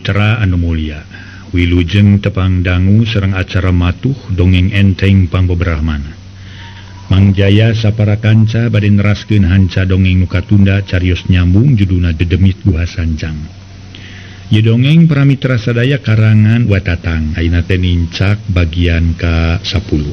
Paramitra anu mulia, wilujeng tepang dangu sareng acara matuh dongeng enteng pangbebrahmana. Mang Jaya sapara kanca bade neraskeun hanca dongeng nu katunda carios nyambung judulna Dedemit Guha Sancang. Ieu dongeng Paramitra sadaya karangan Watatang, ayeuna teh nincak bagian ka-10.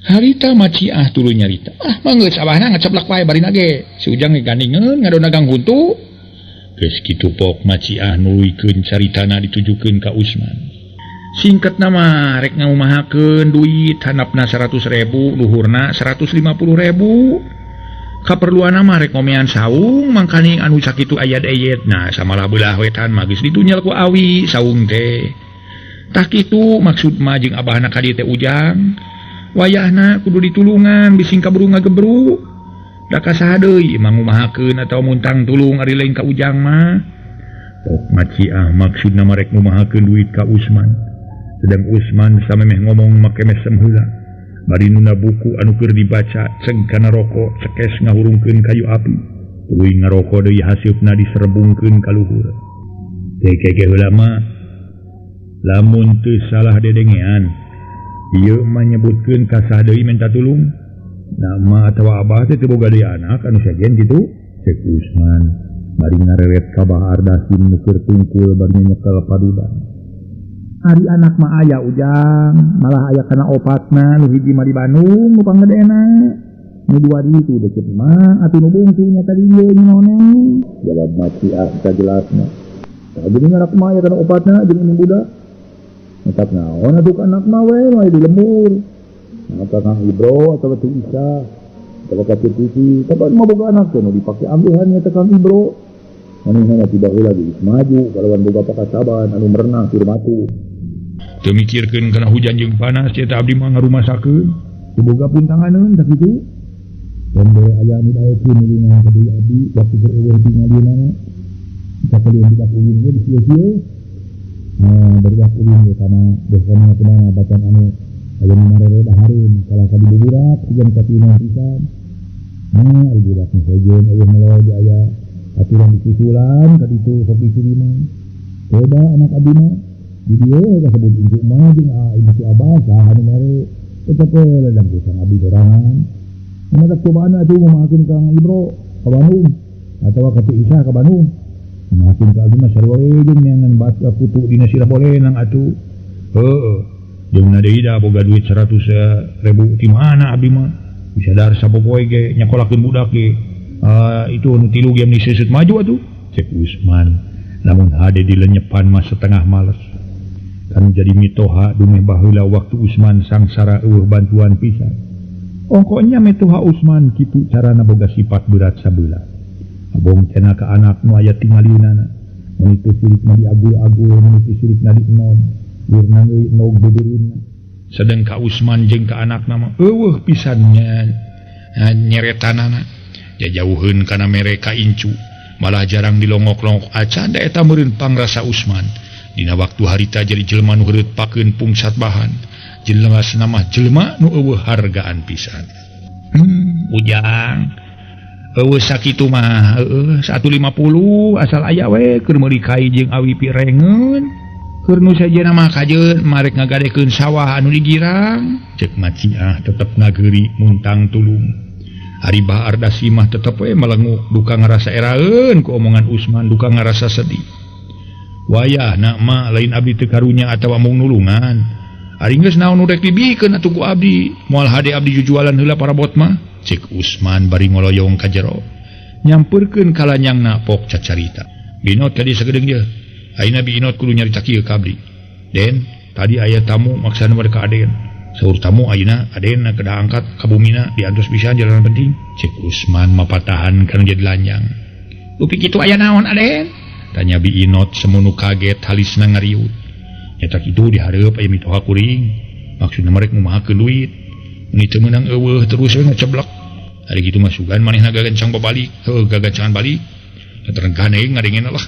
Harita maciah tuluy nyarita. Ah, manggeus abahna ngaceplak wae barina ge. Si Ujang ge gandingeun ngadon dagang huntu. Geus kitu pok maciah nuluykeun caritana ditujukeun ka Usman. Singkatna mah rek ngaumahakeun duit handapna 100.000, luhurna 150.000. Kaperluanna mah rek ngomean saung mangkaning anu sakitu ayad-eyed. Nah, samalah beulah wetan mah geus ditunyel ku awi saung teh. Tah kitu maksud mah jeung abahna ka dieu teh Ujang. Wayahna kudu ditulungan bising kaburu ngagebru. Da kasaha deui mangumahakeun atawa muntang tulung ari lain ka Ujang mah. Pok maciah maksudna mah rek ngumahakeun duit ka Usman. Sedang Usman samemeh ngomong make mesem heula. Bari nuna buku anu keur dibaca ceg kana rokok cekes ngahurungkeun kayu api. Tuluy ngaroko deui haseupna diserebungkeun ka luhur. Teh kege heula mah lamun teu salah dedengean. Ieu mah nyebutkeun ka saha deui minta tulung. Nama atawa abah teh teu boga deui anak anu sejen kitu. Cek Usman bari ngarewet ka Bah Ardasim nu keur tungkul bari nyekel padudan. Ari anak mah aya Ujang, malah aya kana opatna, nu hiji mah di Bandung nu panggedena. Nu dua di ditu deukeut mah atuh nu bungsu nya tadi ieu nyaona. Jawab maciah sajelasna. Tah geuning anak mah aya kana opatna jeung nu budak. Matak naon atuh ka anak mah we mah di lembur. Nah, Kang Ibro atawa Teh Isa atawa ka Teh Titi, kapan mah boga anak teh nu dipake ambehan nya teh Kang Ibro. Manehna tiba heula geus maju kalawan boga pakasaban anu merenah tur matu. Teu mikirkeun kana hujan jeung panas eta abdi mah ngarumasakeun. Teu boga puntanganeun tah kitu. Tembe aya anu daekeun nulungan ka deui abdi waktu keur eueuh tingalina. Sakalian budak ulin ge disieu-sieu. Nah, budak ulin ge kana desa kumaha bacaan anu aya nu marere dahareun salah ka dibuburak jam sakieu pisan. Nah, ari budak nu sejen eueuh melo di aya aturan disusulan ka ditu sok dikiriman. Coba anak abdi mah di dieu kasebut incu mah jeung incu abah saha anu mere tetep we ledang ku sang abdi sorangan. Mata cobaan atuh ngumahakeun Kang Ibro ka Bandung atawa ka Teh Isa ka Bandung. Ngumahakeun ka abdi mah sarua we jeung neangan batu kutu dina sirah bolenang atuh. Heueuh. Jeung na deui da boga duit 100.000 ti mana abdi mah. Bisa dar sapopoe ge nyakolakeun budak ge. Itu nu tilu ge meni seuseut maju atuh. Cek Usman. Lamun hade dilenyepan mah setengah males. Kan jadi mitoha dumeh baheula waktu Usman sangsara eueuh bantuan pisan. Ongkonya mitoha Usman kitu carana boga sifat berat sabeula. Abong cenah ka anak nu aya tingalieunana. Mun teu sirik na diagul-agul, mun teu sirik na dienon, wirna euy nog beudeurna. Sedeng ka Usman jeung ka anakna mah eueuh pisan nya nyeretanana. Jajauheun kana mere ka incu, malah jarang dilongok-longok acan da eta meureun pangrasa Usman. Dina waktu harita jadi jelema nu heureut pakeun pungsat bahan. Jelas nama jelema nu eueuh hargaan pisan. Ujang. Eueuh sakitu mah heueuh 150 asal aya we keur meuli kai jeung awi pirengeun. Keur nu sejenna mah kajeun marek ngagadekeun sawah anu digirang. Cek maciah tetep ngageuri muntang tulung. Ari Bah Ardasi mah tetep we melenguk duka ngarasa eraeun ku omongan Usman duka ngarasa sedih. Wayahna mah lain abdi teu karunya atawa mung nulungan. Ari geus naon nu rek dibikeun atuh ku abdi, moal hade abdi jujualan heula parabot mah. Cek Usman bari ngoloyong ka jero. Nyampeurkeun ka lanyangna pok cacarita. Binot tadi sagedeung ieu. Ayeuna Bi Inot kudu nyarita kieu ka abdi. Den, tadi aya tamu maksana bade ka Aden. Saur tamu ayeuna Aden kedah angkat ka bumina diantos pisan jalanan penting. Cek Usman mapatahan kana jadi lanyang. Dupi kitu aya naon Aden? Tanya Bi Inot semunu kaget halisna ngariut. Nyata kitu dihareup aya mitoha kuring. Maksudna merek ngumahakeun duit. Mun teu meunang eueuh terus we ngeceblek. Ari kitu mah sugan manehna gagancang babalik. Heuh gagancangan balik. Terengkan euy ngadengena lah.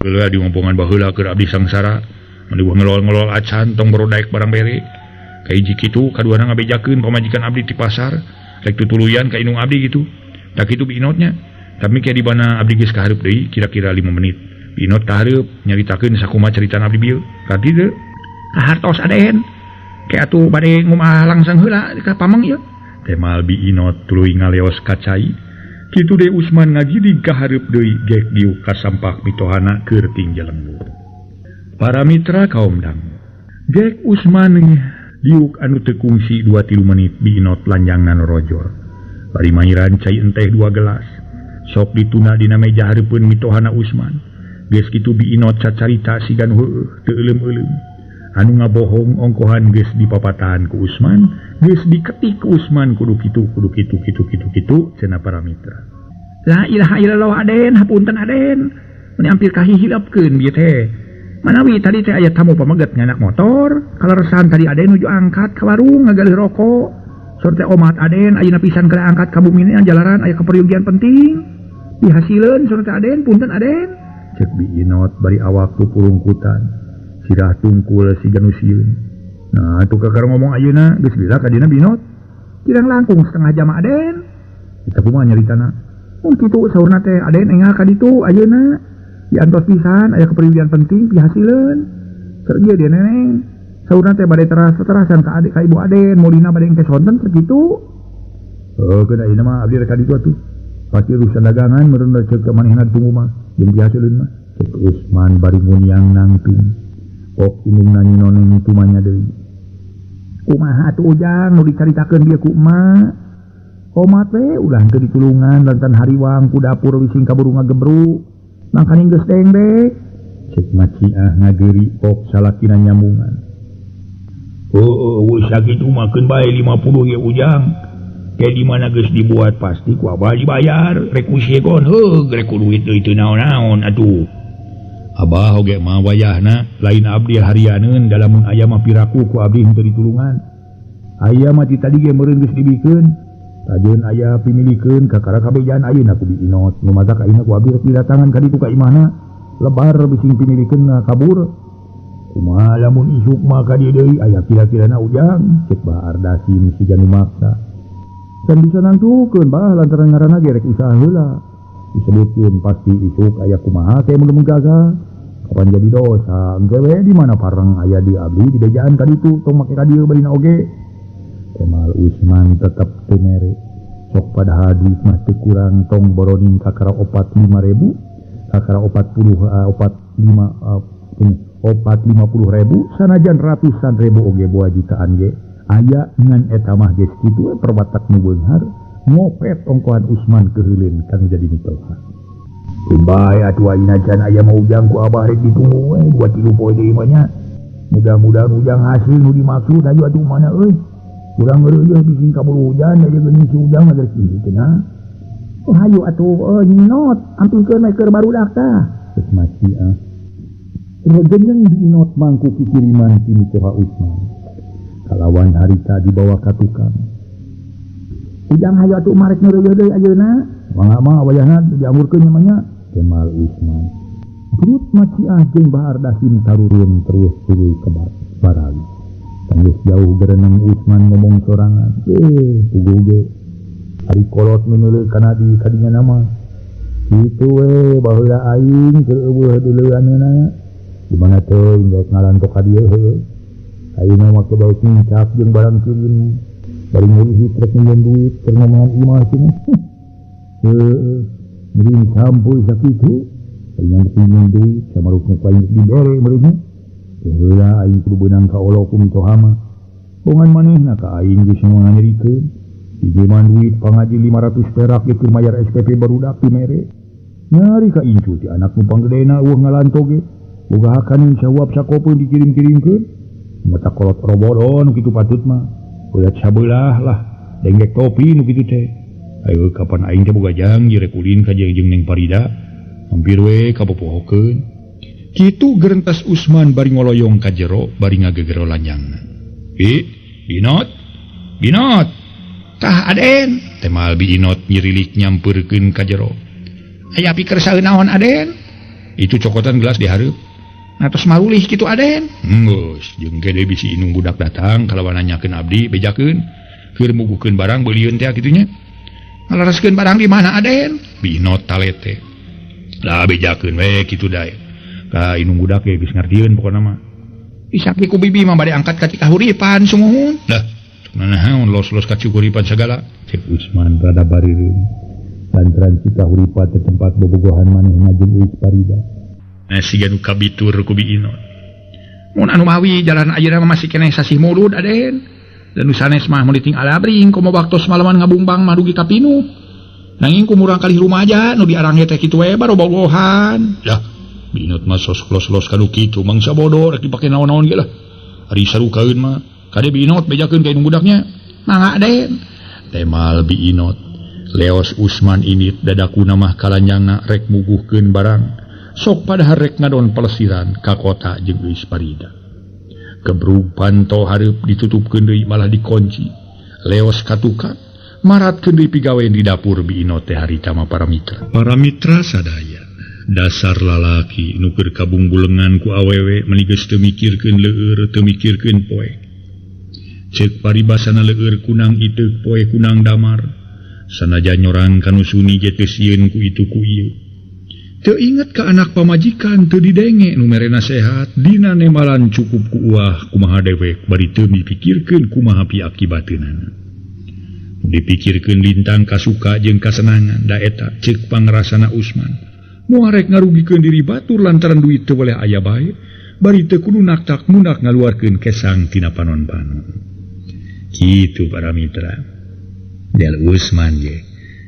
Heula di ngompongan baheula keur abdi sangsara. Mun ngelol-ngelol acan tong barodaek barang bere. Ka hiji kitu kaduana ngabejakeun pamajikan abdi ti pasar. Rek tutuluyan ka indung abdi kitu. Tah kitu Bi Inotnya. Tapi ke di mana abdi geus kahareup deui kira-kira 5 menit. Bi Inot kahareup nyaritakeun sakumaha caritana abdi bieu. Ka dieu kahartos Aden. Ke atuh bade ngumah langsung heula ka pameng ieu. Temal Bi Inot tuluy ngaleos ka cai. Kitu deui Usman ngagidig kahareup deui gek diuk ka sampak mitohana keur tingjelembur. Para mitra kaum dangu. Gek Usman diuk anu teu kungsi 2-3 menit Bi Inot lanjangna norojor. Bari mairan cai enteh 2 gelas. Sok dituna dina meja hareupeun mitohana Usman. Geus kitu Bi Inot cacarita siga nu heueuh teu euleum-euleum. Anu ngabohong ongkohan geus dipapatahan ku Usman, geus diketik ku Usman kudu kitu kudu kitu kitu kitu kitu cenah para mitra. La ilaha illallah Aden, hapunten Aden. Meni hampir kahihilapkeun bieu teh. Manawi tadi teh aya tamu pameget nyanak motor, kaleresan tadi Aden nuju angkat ka warung ngagaleuh rokok. Sor teh omat Aden ayeuna pisan keur angkat ka bumi jalaran aya keperyogian penting. Dihasileun sor teh Aden, punten Aden. Cek Bi Inot bari awak pupurungkutan. Sirah tungkul siga nu sieun. Nah, atuh kakara ngomong ayeuna geus bila ka dina Bi Inot. Kirang langkung setengah jam Aden. Kita kumaha nyaritana? Mun kitu saurna teh Aden enggal ka ditu ayeuna. Diantos pisan aya keperyogian penting dihasileun. Ser ieu dia neneng. Saurna teh bade teras-terasan ka adik ka ibu Aden, mulina bade engke sonten sakitu. Heuh, keun ayeuna mah abdi rek ka ditu atuh. Pasti urusan dagangan meureun ceuk manehna tunggu mah jeung dihasileun mah. Cek Usman bari nguniang nangtung. Kok indungna nyinoneng tumanya deui. Kumaha atuh Ujang nu dicaritakeun bieu ku emak? Omat we ulah teu ditulungan lantaran hariwang ku dapur wising kaburu ngagebru. Mangkaning geus dengdek. Cek Maciah ngageuri kok salakina nyambungan. Heueuh geus sakitu mah keun bae 50 ye Ujang. Ke di mana geus dibuat pasti ku abah dibayar. Rek usiegon heuh rek ku duit deui teu naon-naon atuh. Abah oge mah wayahna lain abdi harianeun dalamun aya mah piraku ku abdi henteu ditulungan. Aya mah ti tadi ge meureun geus dibikeun. Tajeun aya pimilikeun kakara kabejaan ayeuna ku Bi Inot. Nu matak ayeuna ku abdi rek didatangan ka ditu ka imahna. Lebar bising pimilikeun kabur. Kumaha lamun isuk mah ka dieu deui aya kira-kirana Ujang cek Bah Ardasim siga nu maksa. Can bisa nangtukeun bah lantaran ngaranna ge rek usaha heula. Disebutkeun pasti isuk aya kumaha teh mun gagal. Kapan jadi dosa engke we di mana pareng aya di abdi di bejaan ka ditu tong make ka dieu barina oge. Kemal Usman tetep teu mere. Sok padahal duit mah teu kurang tong boroning kakara 4-5 ribu, kakara 4-5 50 ribu, sanajan ratusan ribu oge boa jutaan ge. Aya ngan eta mah geus kitu perbatak nu beunghar. Ngopet ongkohan Usman keheuleun kanu jadi mitoha. Kumbay atuh ayeuna can aya mah Ujang ku abah rek ditunggu we 2-3 poe deui mah nya. Mudah-mudahan Ujang hasil nu dimaksud hayu atuh mana euy. Urang ngeureuyeuh bising kaburu hujan aya geuning si Ujang agar kieu cenah. Oh hayu atuh nyinot ampingkeun we keur barudak tah. Geus maciah. Regenyeng Bi Inot mangku kikiriman ti mitoha Usman. Kalawan harita dibawa ka tukang. Ujang hayu atuh marek ngeureuyeuh deui ayeuna. Mangga mah wayahna diamurkeun nya mah nya. Kemal Usman. Perut Maciah jeung Bahar Dasim tarurun terus tuluy ke barali. Tanggeus jauh gereneng Usman ngomong sorangan. Puguh ge. Ari kolot nu neuleuh kana di kadinya nama. Kitu we baheula aing keur eueuh deuleuanna. Di mana teuing rek ngalantok ka dieu heueuh. Ayeuna mah ke bae nincak jeung barang kirim. Bari ngeulihi trek nyeun duit keur ngomongan imah cenah. Heueuh, miring sampuy sakitu. Aing nyeun duit samaruk nu aing dibere meureun. Heula aing kudu beunang ka olo ku mitoha mah. Bongan manehna ka aing geus nganyerikeun. Pijeman duit pangaji 500 perak ge keur mayar SPP barudak dimere. Nyari ka incu ti anak nu panggedena eueuh ngalanto ge. Boga hakan sawap sakopeun dikirim-kirimkeun. Mata kolot robolon kitu patut mah. Ulah sabelah lah denggek topi nu kitu teh. Ayo kapan aing teh boga janji rek ulin ka jeung Neng Parida. Hampir we kapopohokeun. Kitu gerentas Usman bari ngoloyong ka jero bari ngagegero lanjangna. Bi, Binot. Binot. Tah Aden, temal Bi Inot nyirilik nyampeurkeun ka jero. Aya pikir saeunaon Aden? Itu cokotan gelas dihareup. Atos marulih kitu Aden. Geus, jeung gede bisi inung budak datang kalawan nanyakeun abdi bejakeun. Keur mugukeun barang beulieun teh kitu nya. Ngalaraskeun barang di mana Aden? Binot talete. Lah bejakeun we kitu dae. Ka inung budak ge geus ngartieun pokona mah. Isaki ku bibi mah bade angkat ka Cikahuripan sumuhun. Lah, naon los-los ka Cikahuripan sagala? Cek Usman rada bareureum. Lantaran Cikahuripan teh tempat bobogohan manehna jeung Euis Parida. Nah siga nu kabitur ku Bi Inot. Mun anu mawi jalan ayeuna mah masih keneh sasih mulud Aden. Dan nu sanes mah meuli ting alabring komo waktos malaman ngabungbang mah dugi ka pinuh. Nanging ku murang kalih rumaja nu diarangge teh kitu we barobogohan. Lah, Binot mah sos los-los kanu kitu mangsa bodoh rek dipake naon-naon ge lah. Ari sarukaeun mah kade Binot bejakeun ka indung budaknya. Mangga Den. Temal Bi Inot. Leos Usman init dadakuna mah kalanjangna rek muguhkeun barang. Sok padahal rek ngadon pelesiran ka kota jeung Euis Parida. Gebrug panto hareup ditutupkeun deui malah dikunci. Leos ka tukang maratkeun deui pigawe di dapur Bi Inot teh harita mah para mitra. Para mitra sadaya. Dasar lalaki nu keur kabungbulengan ku awewe meuni geus teu mikirkeun leueur teu mikirkeun poe. Ceuk paribasana leueur kunang iteuk poe kunang damar. Sanajan nyorang kanu suni ge teu sieun ku itu ku ieu. Teu inget ka anak pamajikan teu didenge nu mere nasehat dina nemalan cukup ku uah kumaha dewek bari teu mipikirkeun kumaha piakibateunana. Dipikirkeun lintang kasuka jeung kasenangan da eta ceuk pangrasana Usman. Moal rek ngarugikeun diri batur lantaran duit teu boleh aya bae, bari teu kudu naktak munak ngaluarkeun kesang tina panon-panon. Kitu para mitra. Del Usman ge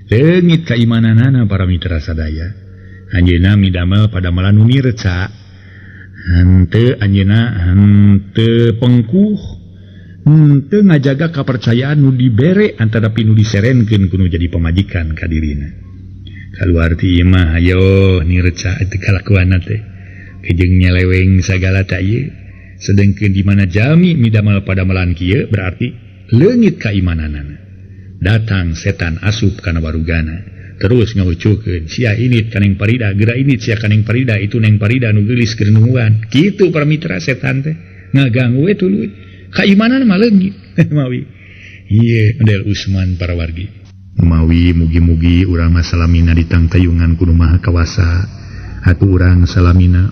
leungit kaimananana para mitra sadaya. Anjeunna midamel padamalan nu nireca. Henteu anjeunna henteu pengkuh, henteu ngajaga kapercayaan nu dibere antara pinu diserenkeun kudu jadi pamajikan ka dirina. Kaluar ti imah ayo nireca teu kalakuanna teh kejeng nyeleweng sagala ta ieu sedengkeun di mana jalmi midamel padamelan kieu berarti leungit kaimananana. Datang setan asup kana warugana terus ngaucukeun sia init ka Neng Parida geura init sia ka Neng Parida itu Neng Parida nu geulis keur nungguan kitu para mitra setan teh ngaganggu we tuluy kaimanan mah leungit mawi ieu model Usman para wargi. Mawi mugi-mugi urang mah salamina ditangtayungan ku Nu Maha Kawasa. Atuh urang salamina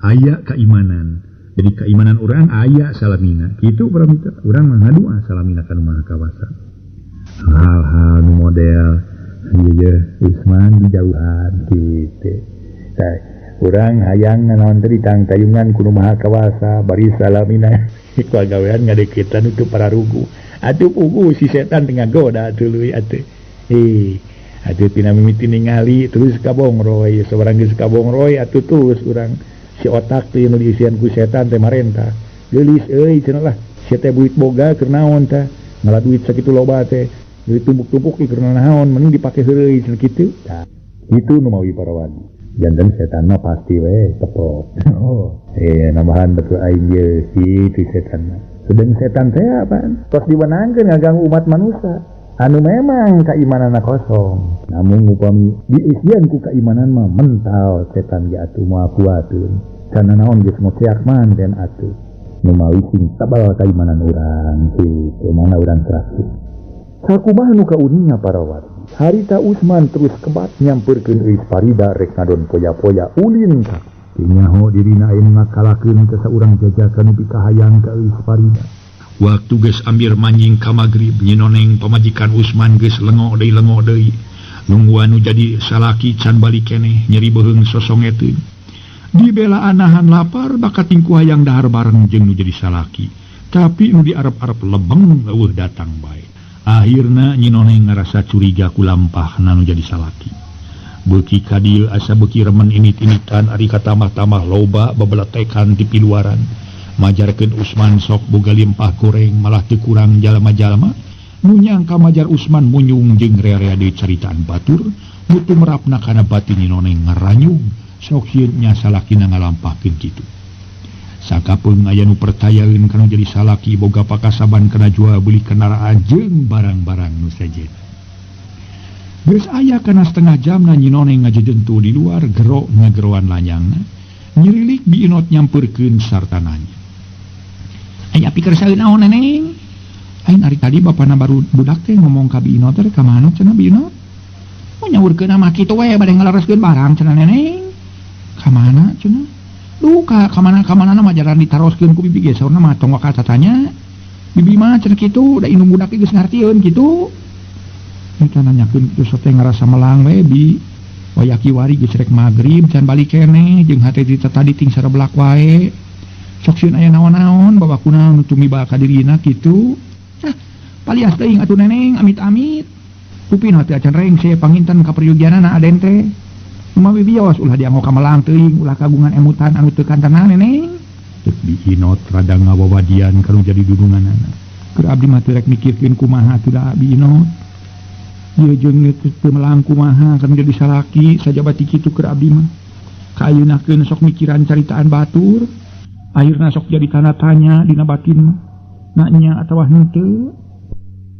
aya kaimanan. Jadi keimanan urang aya salamina. Kitu para mitra, urang mah ngadua salamina ka Nu Maha Kawasa. Hal-hal nu model ieu Usman dijauhan kitu. Tah, urang hayang nanaon teh ditangtayungan ku Nu Maha Kawasa bari salamina pagawean ngadeukeutan itu para rugu. Atuh pugu si setan tengah goda tuluy atuh. Atuh tina mimiti ningali terus kabongroy, sabarang geus kabongroy atuh terus urang si otak teh nu diisian ku setan teh marentah. Geulis euy cenah lah, si teh buit boga keur naon tah? Ngalah duit sakitu loba teh, duit tumpuk-tumpuk keur naon mending dipake heureuy cenah kitu. Tah, kitu nu mawi para wali. Janten setan mah pasti we tepok. Oh, nambahan betul aing ye kitu setan mah. Sedang setan teh apaan? Tos diwenangkeun ngaganggu umat manusia. Anu memang kaimananna kosong. Namun upami diisian ku kaimanan mah mental setan ge atuh moal kuateun. Kana naon geus moceak manten atuh. Nu mawi sing tabal kaimanan urang kitu mana urang terakhir. Sakumaha nu kauninga para wargi. Harita Usman terus kebat nyampeurkeun Euis Parida rek ngadon poya-poya ulin ka. Nyaho dirina aya nu ngakalakeun ka saurang jajakan nu pikahayang ka Euis Parida. Waktu geus ambir manjing ka magrib nyinoneng pamajikan Usman geus lengo deui. Nungguan nu jadi salaki can balik keneh nyeri beuheung sosongeteun. Dibelaan nahan lapar bakat tingku hayang dahar bareng jeung nu jadi salaki. Tapi nu diarep-arep lebeng eueuh datang bae. Akhirna nyinoneng ngarasa curiga ku lampahna nu jadi salaki. Beuki ka dieu asa beuki remen init-initan ari katamah-tamah loba bebeletekan ti piluaran. Majarkeun Usman sok boga limpah goreng malah teu kurang jalma-jalma. Nu nyangka majar Usman munyung jeung rea-rea deui caritaan batur, nu tumerapna kana batin nyinoneng ngaranyung sok sieun nya salakina ngalampahkeun kitu. Sakapeung aya nu percayaeun kana jadi salaki boga pakasaban kana jual beli kendaraan jeung barang-barang nu sejen. Geus aya kana setengah jamna nyinoneng ngajejentu di luar gero ngageroan lanyangna, nyirilik Bi Inot nyampeurkeun sarta nanya. Aya pikir saeun naon neneng? Aing ari tadi bapana baru budak teh ngomong ka Bi Inot teh ka mana cenah Bi Inot? Oh nyaurkeun mah kitu we bade ngalereskeun barang cenah neneng. Ka mana cenah? Duh ka mana-mana mah jalan ditaroskeun ku bibi ge saurna mah tong waka tatanya. Bibi mah cenah kitu da indung budak geus ngartieun kitu. Eta nanyakeun kitu sok teh ngarasa melang we bi. Waya kiwari geus rek magrib can balik keneh jeung hate ti tadi ting sareblak wae. Sok sieun aya naon-naon bawa kunaon nu tumiba ka dirina kitu. Ah, palias teuing atuh neneng amit-amit. Pupin hati acan rengse panginten ka peryogianana aden teh. Kumaha bibios ulah dianggo ka melang teuing ulah kagungan emutan anu teu kantenan neneng. Ceuk Bi Inot rada ngawawadian ka nu jadi dununganana. Keur abdi mah teu rek mikirkeun kumaha atuh da Bi Inot. Ieu jeung teu melang kumaha kan jadi salaki sajaba ti kitu keur abdi mah. Kaayeunakeun sok mikiran caritaan batur. Akhirna sok jadi tanda tanya dina batin mah. Nanya atawa henteu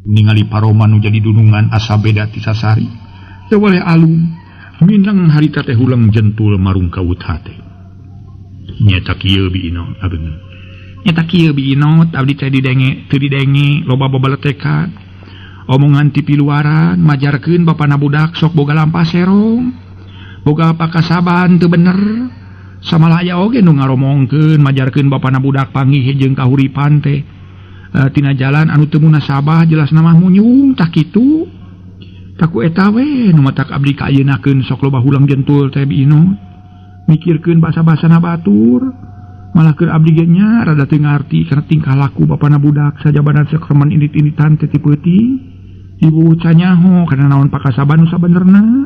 ningali paroman nu jadi dunungan asa beda ti sasari teu weleh alum minang harita teh huleng jentul marung kawut hate nyata kieu Bi Inot abdi nyata kieu Bi Inot abdi teh didenge teu didenge loba babaletekan omongan ti piluaran majarkeun bapana budak sok boga lampah serong boga pakasaban teu bener samalah aya oge nu ngaromongkeun majarkeun bapana budak panggih jeung kahuripan teh tina jalan anu teu munasabah jelas nama munyung tah kitu taku eta we nu matak abdi ka ayeuna-keun sok loba hulang jentul teh Bi Inot mikirkeun basa-basana batur malah keur abdi ge nya rada teu ngarti kana tingkah laku bapana budak sajabana sakremen indit-inditan teh ti peuting ibu canyaho kana naon pakasaban nu sabenerna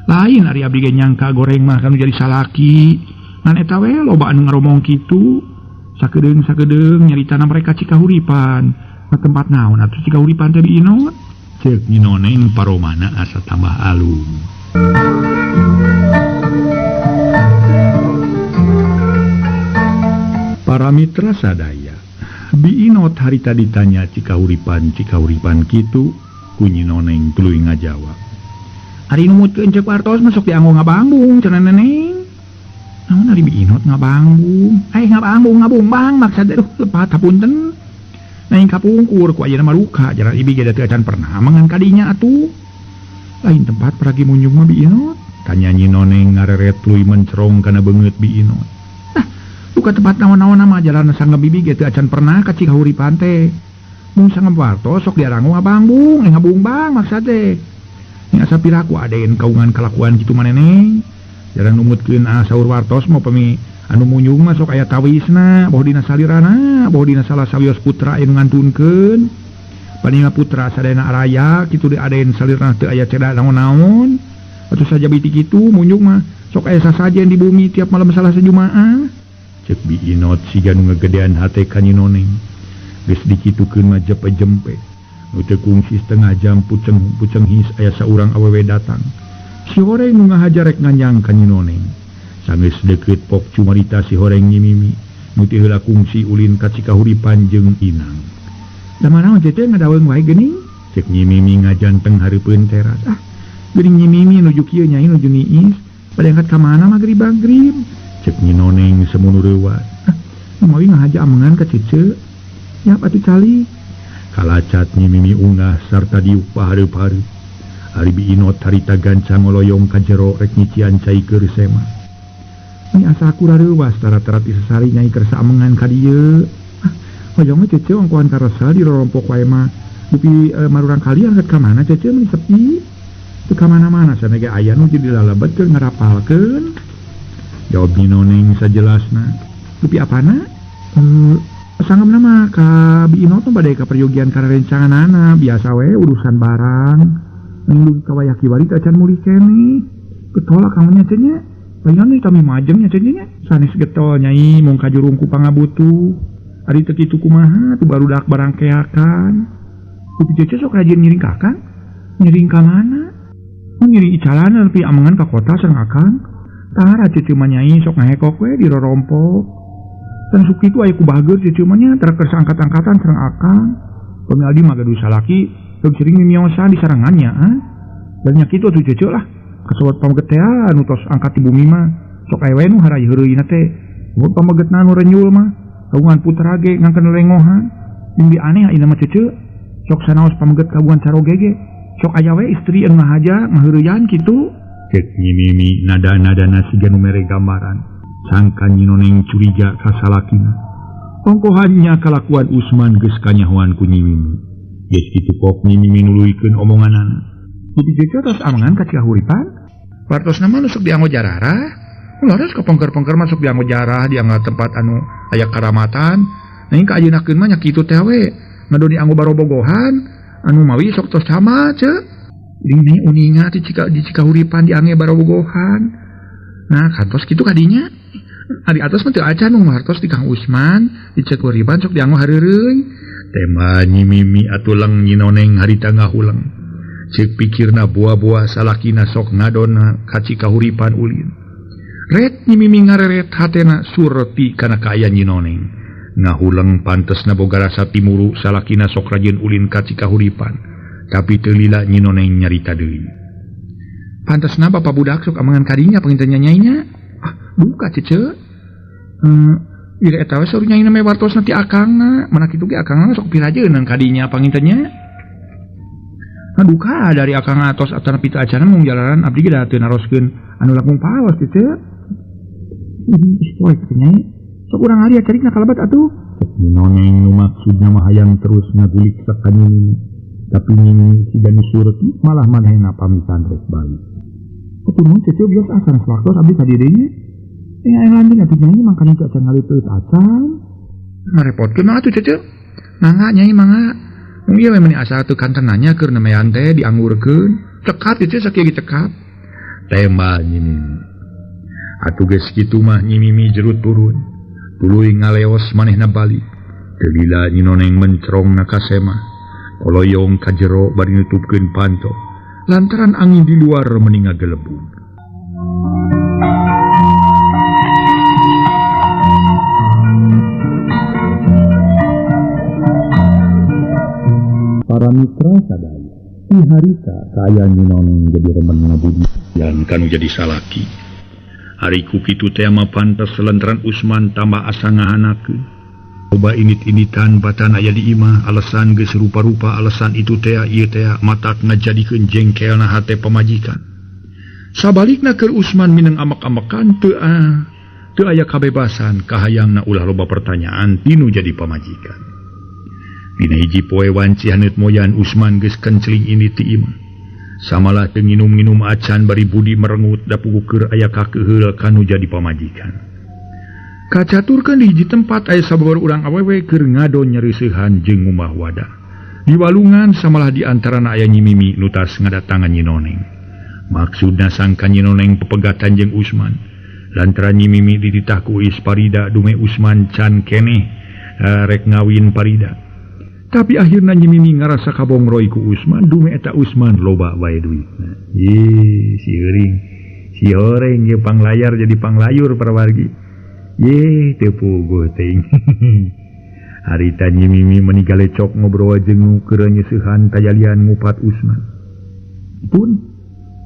lain ari abdi ge nyangka goreng mah kanu jadi salaki ngan eta we loba anu ngaromong kitu sakedeung-sakedeung nyaritana mereka Cikahuripan ka tempat naon atuh Cikahuripan teh Bi Inot ceuk Nyi Noneng paromana asa tambah alum. Para mitra sadaya Bi Inot harita ditanya Cikahuripan Cikahuripan kitu ku Nyi Noneng tuluy ngajawab ari numutkeun ceuk wartos mah sok dianggo ngabangbung cenah neneng. Naon ari Bi Inot ngabangbung? Ngabangbung ngabungbang maksad aduh lepat hapunten. Naing kapungkur ku ayeuna mah luka jalan ibi ge da teu acan pernah mangan kadinya atuh. Lain tempat paragi munyung mah Bi Inot. Tanya Nyi Noneng ngareret tuluy mencerong kana beungeut Bi Inot. Nah, luka tempat naon-naon mah jalan sanggem bibi ge teu acan pernah ka Cikahuripan teh. Mun sanggem wartos sok diarango ngabangbung, ngabungbang maksad teh. Nya asa piraku aden kaungan kalakuan kitu mah neneng. Jalan numutkeun saur wartos mah pami anu munyung mah sok aya tawisna boh dina salirana boh dina salah sawios putra anu ngantunkeun panima putra sadayana araya kitu di aden salirana teu aya ceda naon-naon atuh saja biti kitu munyung mah sok aya sasajen di bumi tiap malam Salasa Jumaah ceuk Bi Inot siga nu ngagedean hate ka Nyi Noneng geus dikitukeun mah jepe-jempe nu teu kungsi setengah jam puceng-puceng his aya saurang awewe datang. Si horeng nu ngahajar rek nganyang ka Nyi Noneng. Sanggeus deukeut pok cumarita si horeng Nyi Mimi nu teu heula kungsi ulin ka Cikahuripan jeung inang. Da manaon teh ngadaweung wae geuning? Ceuk Nyi Mimi ngajanteng hareupeun teras. Ah, geuning Nyi Mimi nuju kieu nyai nuju niis. Bade angkat ka mana magrib-magrib? Ceuk Nyi Noneng semunu reuwas. Ah, mawi ngahaja amengan ka cece. Nyap atuh calik. Kalacat Nyi Mimi unggah sarta diuk pahareup-hareup. Ari Bi Inot harita gancang ngoloyong ka jero rek nyician cai keur sema. Ni asa aku rareuwas tara-tara ti sasari nyai keur saamengan ka dieu. Ah, hoyong we cece ongkohan karasa di rorompok wae mah. Dupi marurang kali angkat ka mana cece meni sepi. Teu ka mana-mana sana ge aya nu jadi lalebet keur ngarapalkeun. Jawab Nyi Noneng sajelasna. Dupi apana? Sangemna mah ka Bi Inot mah bade ka peryogian kana rencanganana biasa we urusan barang. Nunggu kawayah kiwari teh acan mulih keneh. Getol akang mah nya nya. Lain nih kami majeng nya nya. Sanes getol nyai mung kajurung ku pangabutuh. Ari teu kitu kumaha tuh barudak barang keakan. Kupi cece sok rajin ngiring ka akang. Ngiring ka mana? Oh, ngiring icalana tapi amengan ka kota sareng akang. Tara cece mah nyai sok ngahekok we di rorompok. Dan sok kitu aya ku bager cece mah nya tara keur angkat-angkatan sareng akang. Pami aldi mah gaduh salaki sok sering mimiosan di sarangannya ah. Dan nya kitu atuh cece lah. Kasawat pameget teh anu tos angkat di bumi mah sok aya we nu harai heureuyna teh. Mun pamegetna nu renyul mah kagungan putra ge ngangkeun lengohan. Jeung di aneh ayeuna mah cece sok sanaos pameget kagungan caroge ge sok aya we istri anu ngahaja ngaheureuyan kitu. Cek Nyi Mimi nada-nadana siga nu mere gambaran. Sangka Nyi Noneng curiga ka salakina. Ongkohannya kalakuan Usman geus kanyahoan ku Nyi Mimi. Geus kitu kok Nyi Mimi nuluykeun omonganana. Jadi cece tos amangan ka Cikahuripan? Wartosna mah nu sok dianggo jararah. Ulah geus kepongker-pongker masuk dianggo jarah, dianggo tempat anu aya karamatan. Nanging ka ayeuna mah nya kitu teh we. Ngado dianggo barobogohan anu mawi sok tos sama ce. Ding uninga di Cikahuripan diangge barobogohan. Nah, kantos kitu kadinya. Ari atos mah teu acan nu hartos di Kang Usman, di Cikahuripan sok dianggo hareureuy. Tema Nyi Mimi atuh leng Nyi Noneng harita ngahuleng. Ceuk pikirna buah-buah salakina sok ngadona ka Cikahuripan ulin. Ret Nyi Mimi ngareret hatena surti kana kaayaan Nyi Noneng. Ngahuleng pantesna boga rasa timuru salakina sok rajin ulin ka Cikahuripan. Tapi teu lila Nyi Noneng nyarita deui. Pantesna bapa budak sok amangan kadinya panginten nyanyainya. Ah, buka cece. Ira eta we saur nyaina meh wartosna ti akangna. Mana kitu ge akangna sok pirajeunan kadinya pangintennya. Nah, duka dari akang atos atana pita acana mung jalanan abdi ge da teu naroskeun anu langkung paos cece. Ih, poe nyai. Sok urang ari carikna kalabat atuh. Nyi Noneng nu maksudna mah hayang terus ngagulik ka Nyi Mimi. Tapi Nyi Mimi siga nu surti malah manehna pamitan rek balik. Atuh nuhun cece biasa acan sewaktu abdi ka dirinya. Aya lanjut atuh nyai mangkana teu acan ngaleuteut acan. Ngarepotkeun mah atuh cece. Mangga nyai mangga. Mung ieu we meuni asa teu kanten nanya keur nemean teh dianggurkeun. Cekap cece sakieu ge cekap. Tema Nyi Mimi. Atuh geus kitu mah Nyi Mimi jerut turun. Tuluy ngaleos manehna balik. Teu lila Nyi Noneng mencerongna ka semah. Koloyong ka jero bari nutupkeun panto. Lantaran angin di luar meni ngagelebug. Para mitra sadaya, di harita kaayaan Nyi Noneng jadi remen ngabudian kanu jadi salaki. Hariku kitu teh mah pantes lantaran Usman tambah asa ngahanakeun. Loba init-initan batan aya di imah, alasan geus rupa-rupa alasan itu teh ieu teh matak ngajadikeun jengkelna hate pamajikan. Sabalikna keur Usman mineng amek-amekan teu teu aya kabebasan kahayangna ulah loba pertanyaan tinu jadi pamajikan. Dina hiji poe wanci haneut moyan Usman geus kenceling ini ti imah. Samalah teu nginum-nginum acan bari budi merengut da puguh aya kakeuheul kanu jadi pamajikan. Kacaturkeun di hiji tempat aya sababaraha urang awewe keur ngadon nyereusehan jeung ngumah wadah. Di walungan samalah di antarana aya Nyi Mimi nu tas ngadatangan Nyi Noneng. Maksudna sangka Nyi Noneng pepegatan jeung Usman. Lantaran Nyi Mimi dititah ku Is Parida dume Usman can keneh rek ngawin Parida. Tapi akhirna Nyi Mimi ngarasa kabongroy ku Usman dume eta Usman loba wae duitna. Ih, si euring, si horeng ieu panglayar jadi panglayur parawargi. Ye, teu puguh teuing. Harita Nyi Mimi meuni galecok ngobrol jeung nu keur nyeusehan tajalian ngupat Usman. Pun,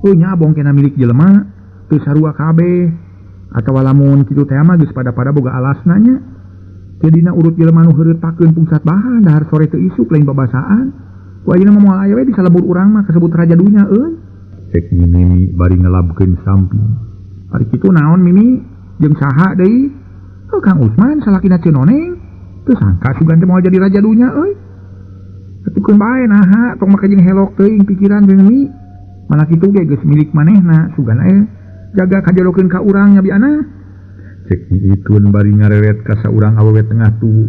oh nya bongkena milik jelema teu sarua kabeh. Atawa lamun kitu teh mah geus pada-pada boga alasna nya. Jadina urut jelema nu heureupakeun pungsat bahan dahar sore teu isuk lain babasaan. Ku ayeuna mah moal aya we di salebur urang mah kasebut raja dunya euy. Cek Nyi Mimi bari ngelabkeun samping. Ari kitu naon Mimi jeung saha deui? Oh, Kang Usman salakina Ceu Noneng. Teu sangka sugan teh moal jadi raja dunya euy. Atukeun bae naha tong make jeung helok teuing pikiran jeung Mimi. Malah kitu ge geus milik manehna sugan aya jaga kajodokeun ka urang nya biana. Cek Nyi Itun bari ngareret ka saurang awewe tengah tubuh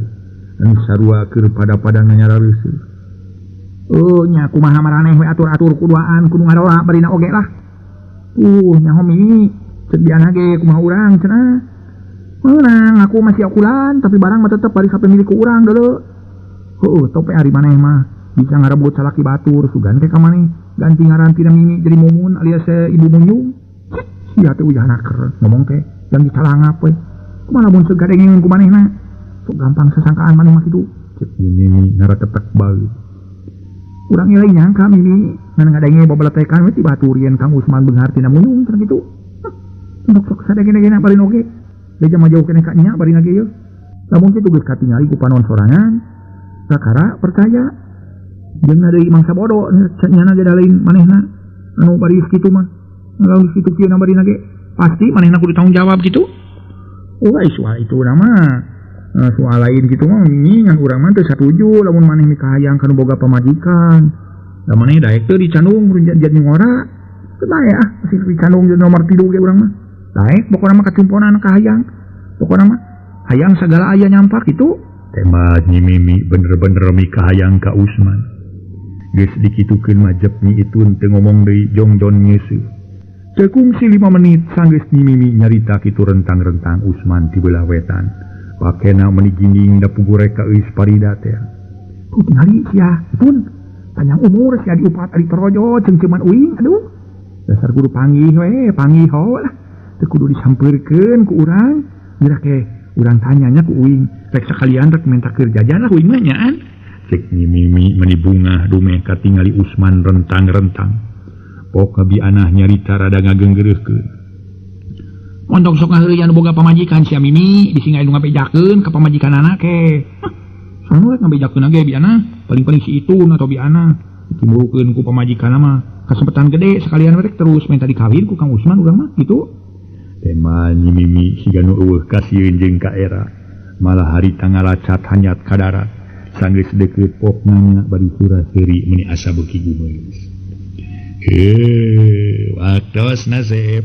anu sarua keur pada-pada nganyarareuseuh. Oh nya kumaha maraneh we atur-atur kuduaan kudu ngadoa barina oge lah. Nyaho Mi cek biana ge kumaha urang cenah. Meunang aku masih akulan tapi barang mah tetep bari sapemilik ku urang deuleu. Heueuh tope ari maneh mah bisa ngarebut salaki batur sugan teh ka maneh ganti ngaran tina Mimi jadi Mumun alias Ibu Munyung. Sia teh uyah naker ngomong teh yang dicalangap we. Kumaha lamun segadengeun ku manehna? Sok gampang sasangkaan maneh mah kitu. Cek Mimi ngaraketek baeut. Urang ieu lain nyangka Mimi ngan ngadenge babaletekan we ti batur yen Kang Usman beunghar tina Munyung cenah kitu. Sok sok sadenge-dengena bari oge. Deja mah jauh keneh ka nya bari ge ieu. Lamun kitu geus katingali ku panon sorangan. Kakara percaya jeung deui mangsa bodoh nyana ge lain manehna anu bari kitu mah. Lamun kitu kieu barina ge pasti manehna kudu tanggung jawab gitu. Ulah soal itu nama soal lain gitu mah ngan urang mah teu satuju lamun maneh mikahayang kana boga pamajikan. Da maneh daek teu dicandung jadi ngora. Teu bae ah masih dicandung jadi nomor 3 ge urang mah. Daek pokona mah kacumponan kahayang. Pokona mah hayang sagala aya nyampak kitu. Tema Nyi Mimi bener-bener mikahayang ka Usman. Geus dikitukeun mah jep Nyi Itun teu ngomong deui jongjon ngeuseuh. Teu kungsi 5 menit sanggeus Nyi Mimi nyarita kitu rentang-rentang Usman ti belah wetan. Pakena meuni ginding da pugurek ka euis parida teh. Tuh tingali sia, pun panjang umur sia diupat ari torojo ceungceuman uing aduh. Dasar kudu panggih we, panggih ho lah. Teu kudu disampeurkeun ku urang. Geura ke urang tanyanya ku uing, rek sakalian rek minta keur jajan lah uing mah nyaan. Cek Nyi Mimi meuni bungah dumeh katingali Usman rentang-rentang. Pok abi anah nyarita rada ngagenggereuhkeun. Mondok sok ngaheureuyan boga pamajikan sia Mimi, bisi ngae nu ngabejakeun ka pamajikanana ke. Anu rek ngabejakeun ge bi anah, paling-paling si Itun atau bi anah dicemburukeun ku pamajikanna mah. Kasempetan gede sekalian rek terus minta dikawin ku Kang Usman urang mah gitu. Tema Nyi Mimi siga nu eueuh kasieun jeung ka era. Malah harita ngalacat hanyat ka darat. Sanggeus deukeut pok nanya bari sura-seuri meuni asa beuki gumeus. Waktosna sep.